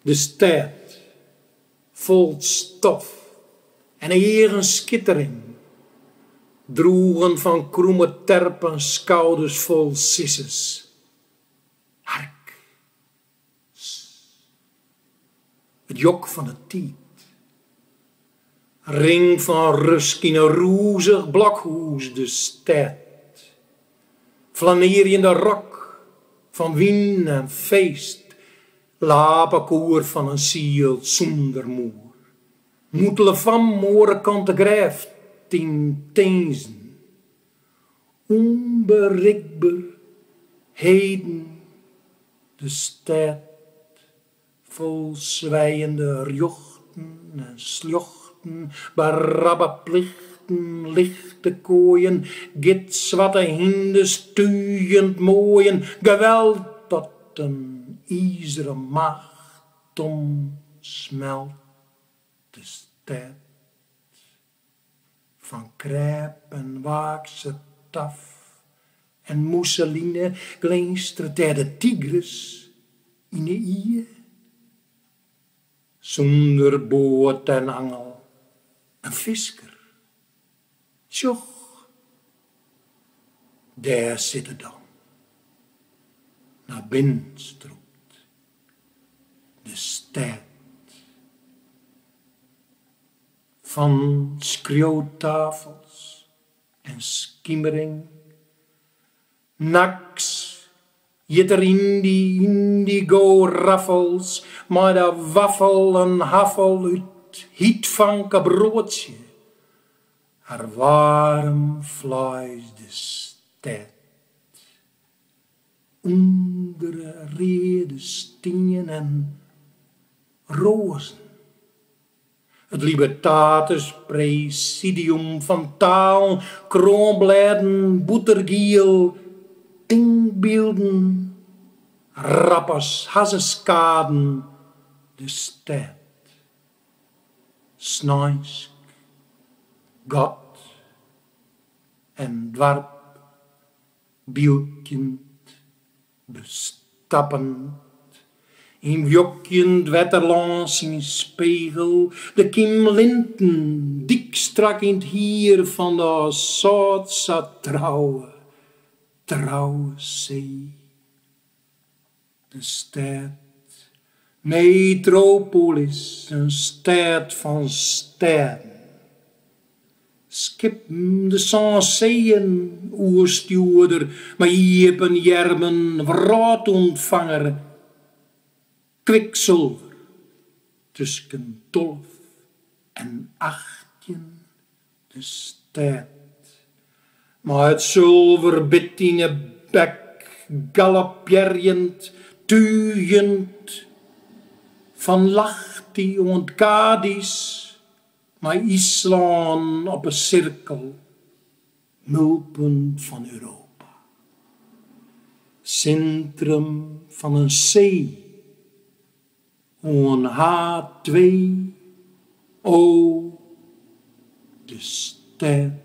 De stêd, fol stof en eagen skittering, droegen fan krûme terpen skouders fol sisses. Hark, sss, it jok fan 'e tiid. Ring fan rusk yn in rûzich blokhûs de stêd. Flanearjende rok fan wyn en feest, lapekoer fan in siel sûnder moer. Mûtele fam oare kant de grêft yn tinzen. Ûnberikber heden de stêd fol swijende rjochten en sljochten, berabbe plichten, lichte koaien, gitswarte hynders tugjend moaien, geweld dat in izeren macht omsmelt de stêd fan krêp en waakse taf en mousseline glinsteret dêr de Tigris yn 'e Ie. Sûnder boat en angel in fisker, sjoch, dêr sit er dan, nei binnen strûpt, de stêd. Fan skriuwtafels en skimering. Nachts giet er yn dy yndigo raffels mei de waffel in haffel út hyt-fankebroadsje, har waarm fleis de stêd. Under 'e reade stien en roazen. It Libertatis Presidium fan talen, kroanblêden, bûtergiel, tinkbylden, rap as hazzeskaden de stêd. Sneinsk, God en doarp bylkjend, bestappend, yn wjokjend wetter lâns syn spegel, de kymlinten dykstrak yn 't hier fan de as sâlt sa trouwe, trouwe see. De stêd, metropolis, in stêd fan stêden. Skippen de sân seeën oerstjoerder, mei iepen earmen wrâldûntfanger, kwiksulver tusken 12 en 18 de stêd mei it sulverbit yn 'e bek galoppearjend, túgjend fan Lahti oant Cádiz mei Yslân op 'e sirkel, mulpunt fan Europa, sintrum fan in see oan H-twee-O, de stêd.